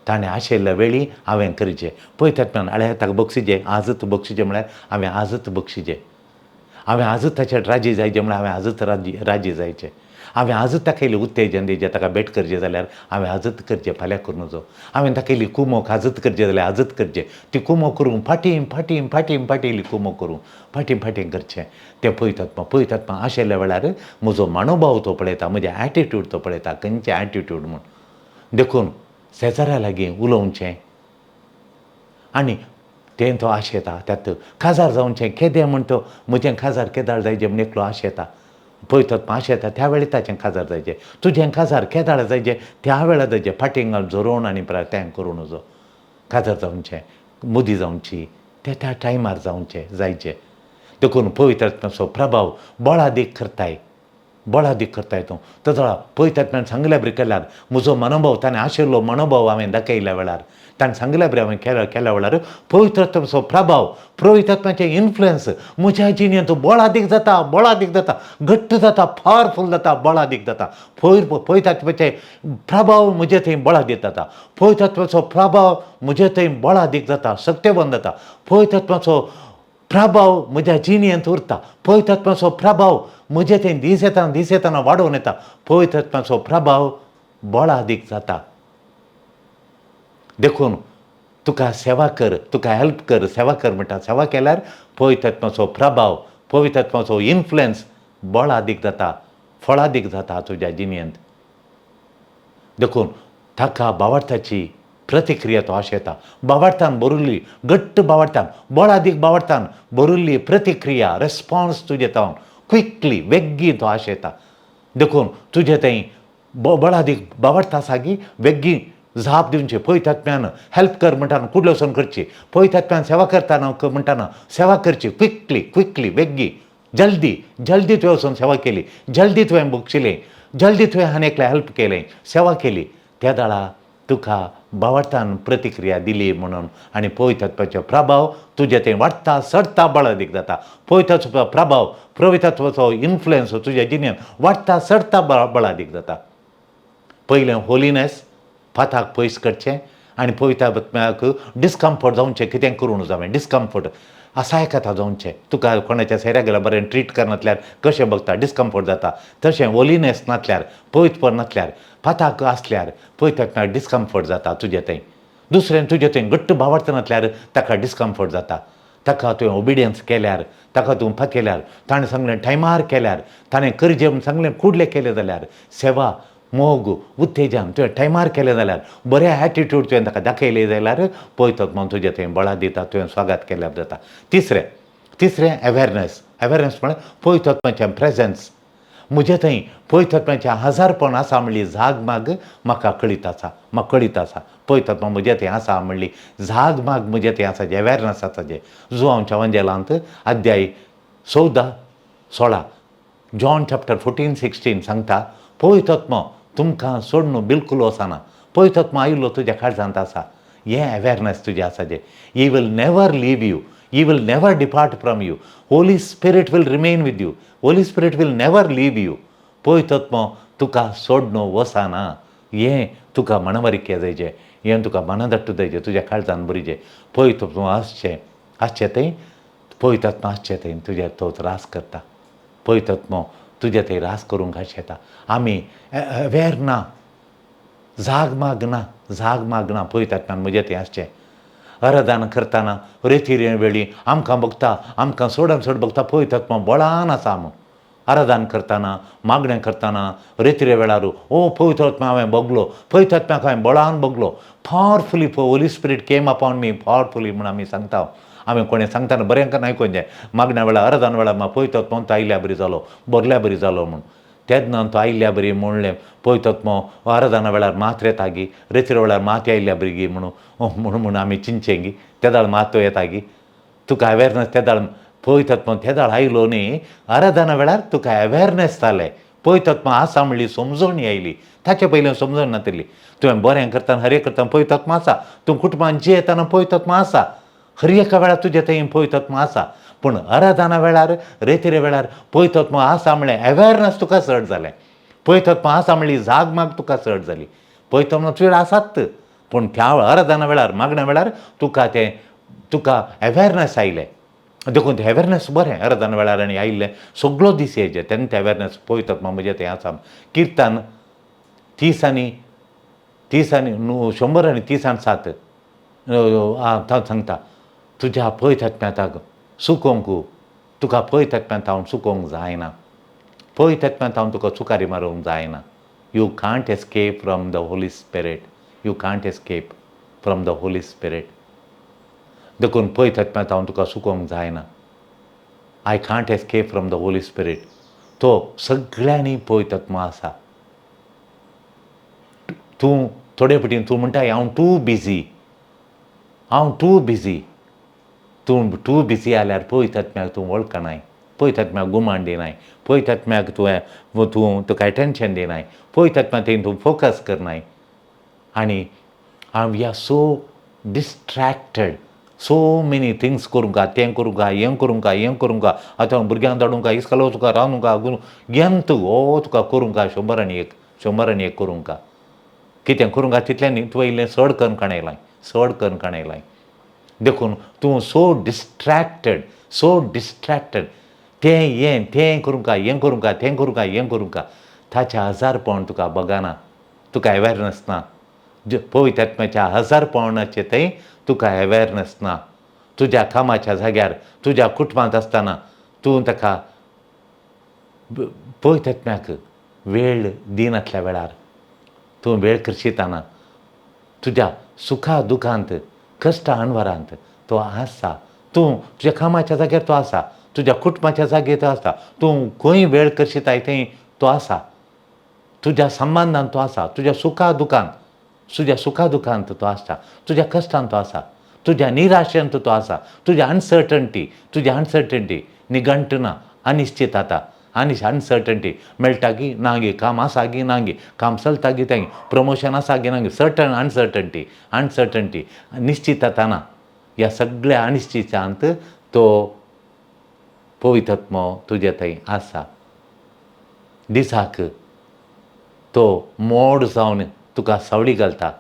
ताणें आशिल्ल्या वेळी हांवें करचें. पवित्र आत्म्यान आळ्यार ताका बक्षिजें, आजच बक्षिजें म्हळ्यार हांवें आजच बक्षिजें. हांवें आजच ताचेर राजी जायचें म्हळ्यार हांवें आजच राजी जायचें. हांवें आजच ताका इल्लें उत्तेजन दिवचें, ताका भेट करचें जाल्यार हांवें आजच करचें, फाल्यां करूं नजो. हांवें ताका इल्ली कुमोक आजच करचें जाल्यार आजच करचें. ती कुमोक करूंक फाटीं फाटीं फाटीं फाटीं इल्ली कुमोक करूं फाटीं फाटीं करचें. तें पवित्र आत्मा, पवित्र आत्मा आशिल्ल्या वेळार म्हजो मनोभाव तो पळयता, म्हजें एटिट्यूड तो पळयता, खंयचें एटिट्यूड म्हूण. देखून शेजाऱ्या लागीं उलोवचें आनी तें तो आशेता. त्यात काजार जावचें केदें म्हण तो म्हजें काजार केदाळ जायचें म्हण एकलो आशेता. पवित्र आत्मा आशेता त्या वेळी ताचें काजार जायचें. तुजें काजार केदाळ जायचें त्या वेळार जायचें. फाटीं घाल झरोवन आनी तें करूं नजो. काजार जावचें, मुदी जावची, ते त्या टायमार जावचें जायचें. देखून पवित्र आत्म्याचो प्रभाव बळादीक करताय, बळादीक करताय तूं. तसो पवित्र आत्म्यान सांगल्या बरी केल्यार म्हजो मनोभाव ताणें आशिल्लो मनोभाव हांवें दाखयल्या वेळार, ताणें सांगल्या बरी हांवें केल्या वेळार पवित्र आत्म्याचो प्रभाव, पवित्र आत्म्याचें इन्फ्लुयन्स म्हज्या जिणेंत बळादीक जाता, बळादीक जाता, घट्ट जाता, पावरफूल जाता, बळादीक जाता. पवित्र आत्म्याचे प्रभाव म्हजे थंय बळादीक जाता. पवित्र आत्म्याचो प्रभाव म्हजे थंय बळादीक जाता, शक्तेवंत जाता. पवित्र आत्म्याचो प्रभाव म्हज्या जिणेंत उरता. पवित्र आत्म्याचो प्रभाव म्हजे थंय दीस येतना दीस येतना वाडोवन येता. पवित्र आत्म्याचो प्रभाव बळादीक जाता. देखून तुका सेवा कर, तुका हेल्प कर, सेवा कर म्हणटा. सेवा केल्यार पवित्र आत्म्याचो प्रभाव, पवित्र आत्म्याचो इन्फ्लुयन्स बळादीक जाता, फळादीक जाता तुज्या जिणेंत. देखून ताका भावार्थाची प्रतिक्रिया तो आशेता. भावार्थान भरिल्ली, घट्ट भावार्थान, बळादीक भावार्थान भरिल्ली प्रतिक्रिया, रेस्पॉन्स तुजे तावन क्विकली वेगीं तो आशेता. देखून तुजे थंय बळादीक भावार्थ आसा की वेगीं जाप दिवची. पवित्र आत्म्यान हेल्प कर म्हणटाना कुडले वचून करची. पवित्र आत्म्यान सेवा करतना म्हणटाना सेवा करची क्विकली, क्विकली, वेगीं, जल्दी जल्दी तुवें वचून सेवा केली, जल्दी तुवें बक्षिलें, जल्दी तुवें आनी एकल्या हेल्प केलें, सेवा केली. त्या दाळा तुका भावार्थान प्रतिक्रिया दिली म्हणून आनी पवित्र आत्म्याचो प्रभाव तुजे थंय वाडटा, चडटा, बळादीक जाता. पवित्र आत्म्याचो प्रभाव, पवित्र आत्म्याचो इन्फ्लुयन्स तुज्या जिणेंत वाडटा, चडटा, बळादीक जाता. पयलें होलिनेस, पाताक पयस करचें आनी पवित्र आत्म्याक डिस्कम्फर्ट जावचें, कितें करूं जावें डिस्कम्फर्ट असायकता जावचें. तुका कोणाच्या सैऱ्या गेल्यार बरें ट्रीट करनासल्यार कशें बगता, डिस्कम्फर्ट जाता. तशें होलिनेस नासल्यार, पवित्रपण नासल्यार, पाताक आसल्यार पवित्र आत्म्याक डिस्कम्फर्ट जाता तुजे थंय. दुसरें तुजे थंय घट्ट भावार्थ नासल्यार ताका डिस्कम्फर्ट जाता. ताका तुवें ओबिडियन्स केल्यार, ताका तूं केल्यार, ताणें सांगलें टायमार केल्यार, ताणें करचें म्हूण सांगलें कुडलें केलें जाल्यार, सेवा, मोग, उत्तेजन तुवें टायमार केलें जाल्यार, बरें एटिट्यूड तुवें ताका दाखयलें जाल्यार पवित्र आत्मा तुजें थंय बळा दिता, तुवें स्वागत केल्यार जाता. तिसरें अवेरनेस. अवेरनेस म्हळ्यार पवित्र आत्म्याचें प्रेजन्स म्हजे थंय, पवित्र आत्म्याचें हजारपण आसा म्हणली जाग माग म्हाका कळीत आसा, म्हाका कळीत आसा. पवित्र आत्मा म्हजे थंय आसा म्हणली जाग माग म्हजे थंय आसा, जें अवेरनेस आसा जें. जुवांवच्या वंजेलांत अध्याय 14-16, जॉन चॅप्टर 14-16 सांगता, पवित्र आत्मा तुमकां सोडून बिलकूल वचना. पवित्र आत्मा आयिल्लो तुज्या काळजांत आसा, हें अवेरनेस तुजें आसा जें. He will never leave you, he will never depart from you. Holy Spirit will remain with you, Holy Spirit will never leave you. पवित्र आत्मा तुका सोडून वचना हें तुका मनावरिके जायचें, हें तुका मनादट्ट जायचें, तुज्या काळजान बरीचें. पवित्र आत्मा आसचें, आसचें थंय, पवित्र आत्मा आसचें थंय तुज्या तो त्रास करता. पवित्र आत्मा तुज्या थंय रास करूंक आशेता. आमी अवेर ना, जाग मागना, जाग मागना पवित्र आत्म्यान म्हजें थंय आसचें. आराधना करतना रेतीरे वेळी आमकां बगता, आमकां चडान चड बगता पवित्र आत्मा बळान आसा म्हूण. आराधन करतना, मागणें करतना रेतिरे वेळार, ओ पवित्र आत्मा हांवें बगलो, पवित्र आत्म्याक हांवें बळान बगलो, powerfully Holy Spirit came upon me powerfully म्हूण आमी सांगता. हांवें कोणें सांगतना बरें करून आयकूंक जाय. मागण्या वेळार, अर्दान वेळार म्हाका पवित्र आत्मो तो आयल्या बरी जालो, बरल्या बरी जालो म्हूण. तेन्ना तो आयल्या बरी म्हणलें पवित्र आत्मो आराधना वेळार मात्र येतागी, रेचरे वेळार मात आयल्या बरी म्हणून म्हणून म्हूण आमी चिंतचें गी. तेदाळ मात तो येतागी तुका अवेरनस, तेदाळ पवित्र आत्मो तेदाळ आयलो न्ही. आराधना वेळार तुका अवेरनस जालें, पवित्र आत्मो आसा म्हणली समजणी आयली. ताचे पयलीं समजण नातिल्ली. तुवें बरें करतना, हर एक करतना पवित्र आत्मो आसा. तूं कुटुंबान जियेतना पवित्र आत्मो आसा. हर एका वेळार तुजे थंय पवित्र आत्मो आसा. पूण आराधना वेळार, रेतिरे वेळार पवित्र आत्मो आसा म्हणलें अवेरनस तुका चड जालें. पवित्र आत्मो आसा म्हणली जाग माग तुका चड जाली. पवित्र आत्मो तुजेर आसात, पूण त्या आराधना वेळार, मागण्या वेळार तुका तें तुका अवेरनस आयलें. देखून तें अवेरनस बरें आराधना वेळार आनी आयिल्लें सगळो दीस येयचें तेन्ना तें अवेरनस पवित्र आत्मो म्हजें थंय आसा. किर्तन 30 आनी 30 आनी 137 हांव सांगता, तुज्या पवित्र आत्म्याक चुकोवंक, तुका पवित्र आत्म्यांत हांव चुकोवंक जायना. पवित्र आत्म्यांत हांव तुका चुकारी मारूंक जायना. You can't escape from the Holy Spirit. You can't escape from the Holy Spirit. देखून पवित्र आत्म्यांत हांव तुका चुकोवंक जायना. I can't escape from the Holy Spirit. तो सगळ्यांनी पवित्र आत्मो आसा. तूं थोडे फावटी तूं म्हणटा हांव टू बिजी, हांव टू बिजी. तूं टू बिजी जाल्यार पवित्र आत्म्याक तूं वळखनाय, पवित्र आत्म्याक गुमान दिनाय, पवित्र आत्म्याक तुवें तूं तुका एटेन्शन दिनाय, पवित्र आत्म्या थंय तूं फोकस करनाय. आनी we are so distracted, so many things करूंक, तें करूंक, हें करूंक, हें करूंक, आतां भुरग्यांक धाडूंक, इस्कोला वचूंक, रांदूंक, गेंत हो तुका करूंक 101, 101 करूंक. कितें करूंक तितलें न्ही, तुवें इल्लें चड करून काणयलां, चड करून काणयलां. देखून तूं सो डिस्ट्रॅक्टेड, सो डिस्ट्रॅक्टेड. तें हें तें करूंक, हें करूंक, तें करूंक, हें करूंक. ताच्या हजार पावण तुका बगाना, तुका अवेरनस ना. पवित्र आत्म्याच्या हजार पावणाचे थंय तुका अवेरनस ना. तुज्या कामाच्या जाग्यार, तुज्या कुटुंबांत आसतना तूं ताका पवित्र आत्म्याक वेळ दिनासल्या वेळार तूं वेळ करशिताना तुज्या सुखा दुखांत, कश्टा अणवरांत तो आसा. तूं तुज्या कामाच्या जाग्यार तो आसा, तुज्या कुटुंबाच्या जाग्यार तो आसा. तूं खंय वेळ करशिताय थंय तो आसा. तुज्या संबंदान तो आसा. तुज्या सुखा दुखांत, तुज्या सुखा दुखांत तो आसता. तुज्या कश्टान तो आसा. तुज्या निराशेंत तो आसा. तुज्या अनसर्टन्टी, तुज्या अनसर्टन्टी निघंट ना, अनिश्चित आतां आनी अनसर्टन्टी मेळटा गी ना गी, काम आसा गी ना गी, काम चलता गी तें, प्रमोशन आसा गी ना गी, सर्टन अनसर्टन्टी, अनसर्टन्टी, निश्चितता ना. ह्या सगळ्या अनिश्चितांत तो पवित्र आत्मो तुजे थंय आसा. दिसाक तो मोड जावन तुका सावळी घालता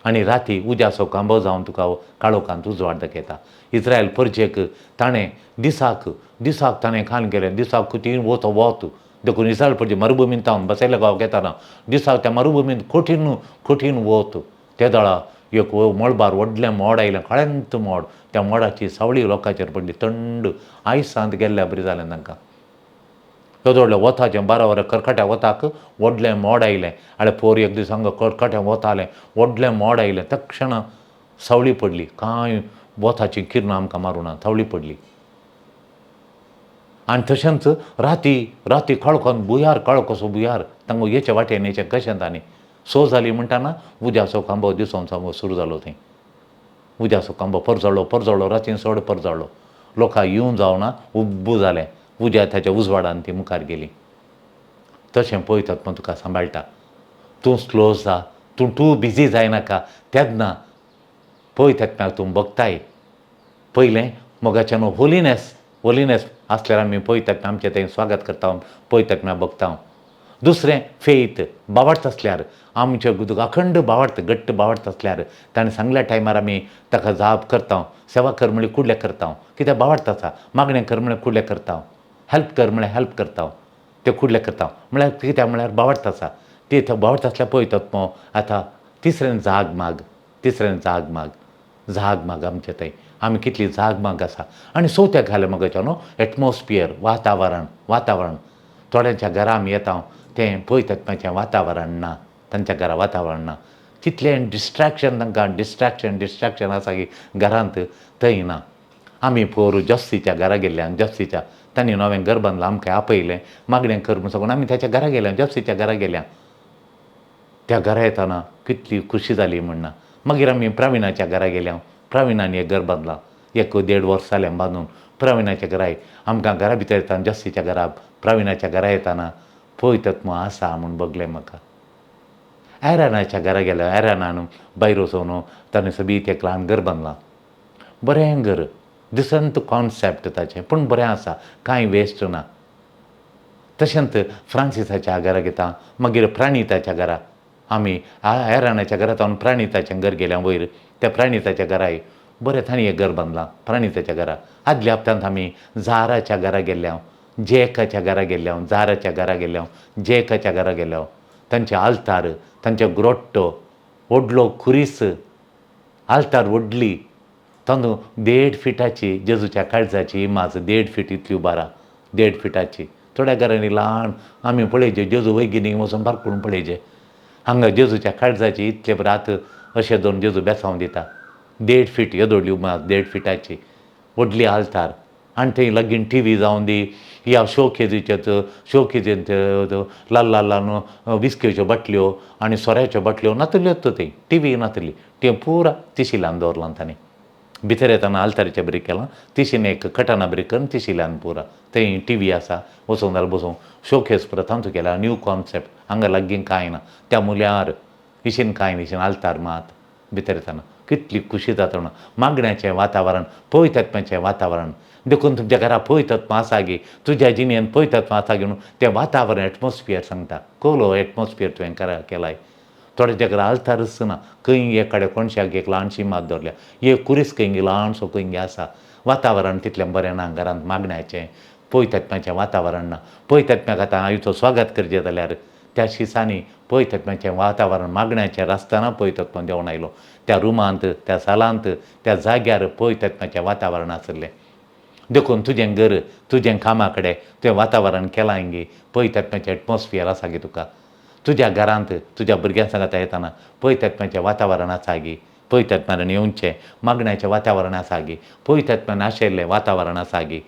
आनी राती उज्याचो खांबो जावन तुका काळोखांत उजवाड दाखयता. इस्रायल परजेक ताणें दिसाक, दिसाक ताणें खाण केलें. दिसाक तीन वत वत. देखून इस्रायल परजे मरुभुमींत तावन बसयल्या गांवाक येताना दिसाक त्या मरुभुमींत कठीण कठीण वत. ते दळा एक मळबार व्हडलें मोड आयलें, काळेंत मोड. त्या मोडाची सावळी लोकांचेर पडली, थंड आयसांत गेल्ल्या बरी जालें तांकां. येदो व्हडलें वताचें, 12 वरां करकट्या वताक व्हडलें मोड आयलें. आनी पोर एक दीस हांगा करकट्या वत आलें, व्हडलें मोड आयलें, तक्षणा सावळी पडली. कांय वताचीं किरणां आमकां मारूं ना, सावळी पडली. आनी तशेंच राती, राती काळखान भुंयार, काळो कसो भुंयार, तांकां येचे वाटेन येचें कशें तांणी सो जाली म्हणटाना उज्याचो खांबो दिसोन सामको सुरू जालो. थंय उज्याचो खांबो परजळ्ळो, परजळ्ळो, रातीन चड परजळ्ळो. लोकांक येवन जावना, उब्बू जालें. उज्या ताच्या उजवाडान ती मुखार गेली. तशें पळयतात पूण तुका सांबाळटा. तूं स्लो जा, तूं टू बिजी जायनाका. तेन्ना पळयतात तूं बगताय. पयलें मोगाच्यान होलिनेस, होलिनेस आसल्यार आमी पळयतात आमचें थंय स्वागत करता, पळयतात बगता. दुसरें फेथ, बावडत आसल्यार आमचे अखंड बावडत, घट्ट बावडत आसल्यार ताणें सांगल्या टायमार आमी ताका जाप करता. सेवा कर म्हळ्यार कुडले करता, कित्याक बावडत आसा. मागणें कर म्हळ्यार कुडले करता. हेल्प कर म्हळ्यार हेल्प करता, ते कुडले करता. म्हळ्यार कित्याक म्हळ्यार बावडत आसा. ते बावडत आसल्यार पळयतात. आतां तिसरें जाग माग, तिसरें जाग माग, जाग माग आमचे थंय आमी कितली जाग माग आसा. आनी चवथ्याक घालें मगो न्हू एटमॉस्फियर, वातावरण, वातावरण. थोड्यांच्या घरा आमी येता तें पळयतात तांचें वातावरण ना, तांच्या घरा वातावरण ना. तितलें डिस्ट्रॅक्शन तांकां, डिस्ट्रॅक्शन, डिस्ट्रॅक्शन आसा की घरांत थंय ना. आमी पोरू जस्तीच्या घरा गेल्ल्यान, जस्तीच्या तांणी नवें घर बांदलां, आमकां आपयलें, मागणें कर म्हूण सांगून आमी ताच्या घरा गेल्या, जस्तीच्या घरा गेल्या. त्या घरा येताना कितली खुशी जाली म्हणना. मागीर आमी प्रविणाच्या घरा गेल्या. प्रविणान एक घर बांदलां, 1-1.5 वर्स जालें बांदून. प्रविणाच्या घराय आमकां घरा भितर येताना, जस्तीच्या घरा प्रविणाच्या घरा येताना पवित्र आत्मो आसा म्हूण बगलें म्हाका. एरनाच्या घरा गेल्या, एरनान भायर वचून ताणें सोबीत एक ल्हान घर बांदलां, बरें घर, डिसंट कॉन्सेप्ट ताचें, पूण बरें आसा, कांय वेस्ट ना. तशेंच फ्रांसिसाच्या घरा घेता, मागीर प्रणिताच्या घरा आमी एरनाच्या घरा सावन प्रणिताच्या घर गेल्या वयर. त्या प्रणिताच्या घराय बरें तांणी एक घर बांदलां प्रणिताच्या घरा. आदल्या हप्त्यांत आमी झाराच्या घरा गेल्ल्या, जेकाच्या घरा गेल्ल्या, झाराच्या घरा गेल्ल्या, जेकाच्या घरा गेल्या. तांचे आल्तार, तांचे ग्रोट्टो, व्हडलो खुरीस, आल्तार व्हडली, तातूंत 1.5 फिटाची जेजूच्या काळजाची इमाज, 1.5 फीट इतली उबारा, 1.5 फिटाची. थोड्या घरांनी ल्हान आमी पळयचे जेजू वैगिनीक वचून पारकून पळयचे, हांगा जेजूच्या काळजाची इतले रात अशें दोन जेजू बेसांव दिता. 1.5 फीट येदोडली उमाज, 1.5 फिटाची व्हडली आल्तार. आनी थंय लागीं टी व्ही जावन दी या शोकेजीचेच, शोकेजींत ल्हान ल्हान ल्हान विस्केच्यो बाटल्यो आनी सोऱ्याच्यो बाटल्यो नातल्योच, थंय टी व्ही नातली, तें पुरा तिशिल्यान दवरलां तांणी. भितर येताना आल्तारीचें ब्रेक केलां, तिशीन एक कटना ब्रेक करून तिशिल्यान पुरा थंय टी व्ही आसा, वचूंक जाल्यार बसूंक. शोकेस पुरा तांचो केला, न्यू कॉन्सेप्ट. हांगा लागीं कांय ना, त्या मुल्यार इशीन कांय ना, इशीन आल्तार मात. भितर येताना कितली खुशी जाता म्हणून मागण्याचें वातावरण, पवित्र आत्म्याचें वातावरण. देखून तुमच्या घरा पवित्र आत्मा आसा गी, तुज्या जिणेन पवित्र आत्मा आसा गी म्हणून तें वातावरण, एटमॉस्फियर सांगता. कोलो एटमॉस्फियर तुवें केलाय. थोड्याच्या घरा आल्तारच ना, खंय एक कडेन कोणशाक एक ल्हानशी मात दवरल्या, एक कुरीस खंय ल्हानसो खंय आसा. वातावरण तितलें बरें ना घरांत, मागण्याचें पवित्र आत्म्याचें वातावरण ना. पवित्र आत्म्याक आतां आयचो स्वागत करचें जाल्यार त्या शिसांनी पवित्र आत्म्याचें वातावरण मागण्याचें आसतना पवित्र आत्मा देंवन आयलो. त्या रुमांत, त्या सालांत, त्या जाग्यार पवित्र आत्म्याचें वातावरण आशिल्लें. देखून तुजें घर, तुजें कामा कडेन तुवें वातावरण केलां गी, पवित्र आत्म्याचें एटमॉस्फियर आसा गी तुका. तुज्या घरांत तुज्या भुरग्यां सांगाता येताना पवित्र आत्म्याचें वातावरण आसा गी, पवित्र आत्म्यान येवचें मागण्याचें वातावरण आसा गी, पवित्र आत्म्यान आशिल्लें वातावरण आसा गी.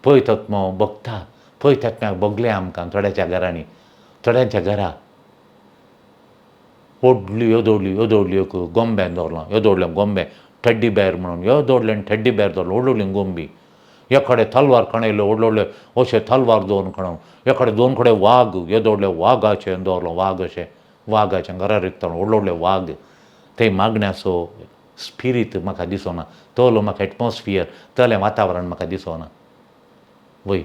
पवित्र आत्मो भोगता, पवित्र आत्म्याक भोगलें आमकां. थोड्याच्या घरांनी, थोड्यांच्या घरा व्हडली येदोडली येदोडली एक गोंब्यान दवरलां, येदोडलें गोंबे टेड्डी बेर म्हणून, येदोडलें टेड्डी बेर दवरलो, व्हडली गोंबी. एकडे तलवार कणयल्यो व्हडले व्हडले अशे तलवार दवरून कणोवन, एकडे दोन कडेन वाग येदोडले वागाचे दवरलो, वाग अशे वागाचे घरा रिगता व्हडले व्हडले वाग. थंय मागण्याचो स्पिरीत म्हाका दिसना, तलो म्हाका एटमॉस्फियर, तलें वातावरण म्हाका दिसना वय.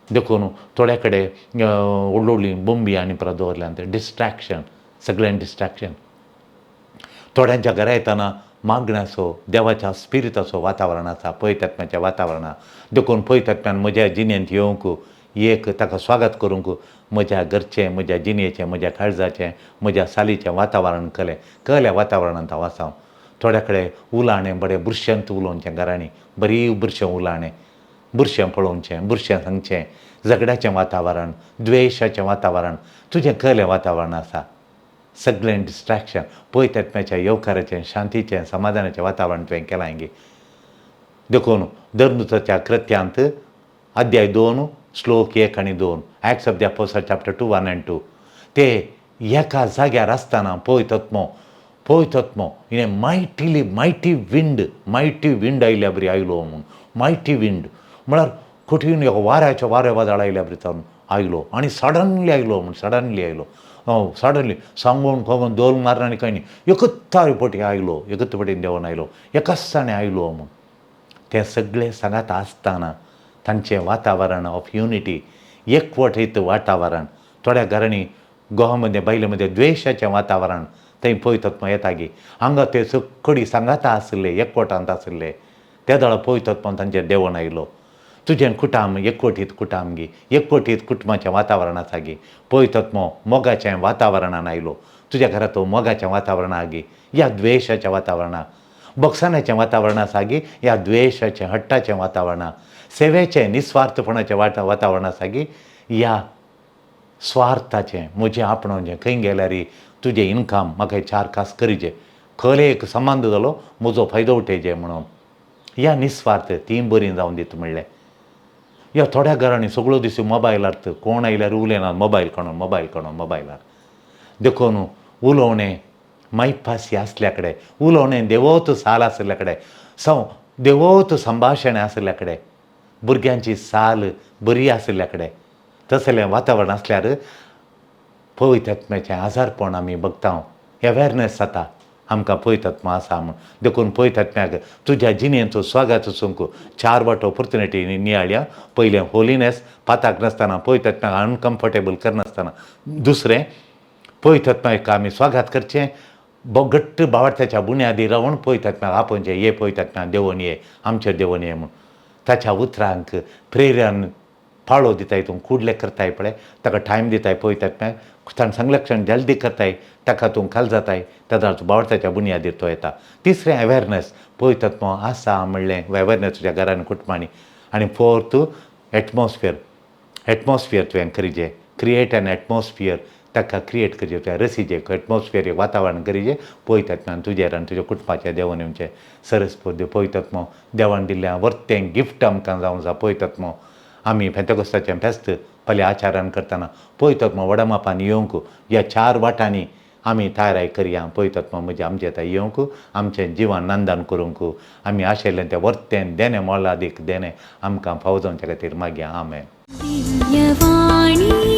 देखून थोड्या कडेन व्हडली व्हडली बोंबी आनी परत दवरल्यान ते डिस्ट्रॅक्शन, सगळ्यांक डिस्ट्रॅक्शन. थोड्यांच्या घरा येताना मागण्याचो देवाच्या स्पिरिताचो वातावरण आसा, पवित्र आत्म्याचें वातावरण. देखून पवित्र आत्म्यान म्हज्या जिणेंत येवंक एक ताका स्वागत करूंक म्हज्या घरचें, म्हज्या जिणेचें, म्हज्या काळजाचें, म्हज्या सालीचें वातावरण कलें, कल्या वातावरणांत हांव आसा. थोड्या कडेन उलाणें बरें बुरशेंत उलोवचें घरांनी, बरी बुरशें उलाणें, बुरशें पळोवचें, बुरशें सांगचें, झगड्याचें वातावरण, द्वेशाचें वातावरण. तुजें कलें वातावरण आसा, सगळें डिस्ट्रॅक्शन. पवित्र आत्म्याच्या येवकाराचें, शांतीचें, समाधानाचें वातावरण तुवें केलां गे. देखून धर्मदूताच्या कृत्यांत अध्याय 2 श्लोक 1 आनी 2, Acts of the Apostle chapter 2 1 and 2, ते एका जाग्यार आसतना पवित्र आत्मो, पवित्र आत्मो हिणें mightily mighty wind, mighty wind आयल्या बरी आयलो म्हूण. मायटी विंड म्हळ्यार कठीण एक वाऱ्याचें वारें वादळ आयल्या बरी जावन आयलो आनी सडनली आयलो म्हूण, सडनली आयलो, सडनली सांगून कोगून दोल मारना आनी कांय न्ही, एकच पटी आयलो, एकच पटीन देंवन आयलो, एकाच जाणें आयलो म्हूण. तें सगळें सांगात आसतना तांचें वातावरण ऑफ युनिटी, एकवटीत वातावरण. थोड्या घरांनी घोवा मदें बायले मदें द्वेशाचें वातावरण, थंय पवित्र आत्मो येता गी. हांगा ते सगळी सांगाता आशिल्ले, एकवटांत आशिल्ले, ते दळा पवित्र आत्मो तांचेर देंवन आयलो. तुजें कुटाम एकवटीत कुटाम गी, एकवटीत कुटुंबाचें वातावरण आसा गी. पवित्र आत्मो मोगाचें वातावरणान आयलो, तुज्या घरा तो मोगाचें वातावरण आहा गी, ह्या द्वेशाचें वातावरण, बक्षाण्याचें वातावरण आसा गी, ह्या द्वेशाचें हट्टाचें वातावरण, सेवेचें निस्वार्थपणाचें वातावरण आसा गी, ह्या स्वार्थाचें, म्हजें आपणाचें, खंय गेल्यार तुजें इनकम म्हाका 4 कास करीचे, खले एक संबंद जालो म्हजो फायदो उठयचे म्हणून. या निस्वार्थ तीं बरीं जावन दिता म्हणलें. ह्या थोड्या घरांनी सगळो दीस मोबायलार, कोण आयल्यार उलयना, मोबायल काडून मोबायल काडून मोबायलार. देखून उलोवणें मायपासी आसल्या कडेन, उलोवणें देवोत साल आशिल्ल्या कडेन, सव देवोत संभाशण आशिल्ल्या कडेन, भुरग्यांची साल बरी आशिल्ल्या कडेन, तसलें वातावरण आसल्यार पवित्र आत्म्याचें आजारपण आमी बगता, अवेरनेस जाता आमकां पवित्र आत्मा आसा म्हूण. देखून पवित्र आत्म्याक तुज्या जिणेचो स्वागत वचूंक चार वाटो ऑपोर्चुनिटी नियाळया. पयलें होलीनेस, पाताक नासतना पवित्र आत्म्याक अनकम्फर्टेबल करनासतना. दुसरें, पवित्र आत्म्याक आमी स्वागत करचें घट्ट भावार्थ्याच्या बुन्यादी रावन पवित्र आत्म्याक आपोवचें, ये पवित्र आत्म्या देंवोन ये, आमचेर देंवोन ये म्हूण. ताच्या उतरांक प्रेरण पाळो दिताय तूं, कुडले करताय पळय, ताका टायम दिताय पवित्र आत्म्याक, ताणें सांगलें क्षण जल्दी करताय, ताका तूं खाल जाताय, तेन्ना भावार्थ्याच्या बुन्यादीर तो येता. तिसरें अवेरनेस, पवित्र आत्मो आसा म्हणलें अवेरनेस तुज्या घरान कुटुंबांनी. आनी फोर्थ एटमॉस्फियर, एटमॉस्फियर तुवें करिजे, क्रिएट एन एटमॉस्फियर, ताका क्रिएट करचें तुवें, रसीजें एटमॉस्फियर, वातावरण करिजें पवित्र आत्म्यान तुजेर आनी तुज्या कुटुंबाच्या देवान येवचें. सरस पवित्र आत्मो देवान दिल्लें वर्तें गिफ्ट आमकां जावन आसा पवित्र आत्मो. आमी पेंतेकोस्ताचें फेस्त फाल्यां आचारान करतना पवित्र आत्मो व्हडा मापान येवंक ह्या चार वाटांनी आमी तयाराय करया. पवित्र आत्मो म्हजें आमचे थंय येवंक, आमचें जिवन नंदन करूंक, आमी आशिल्लें तें वर्तें देणें मोलादीक देणें आमकां फावो जावचे खातीर मागया. आमेन. दिव्यवाणी.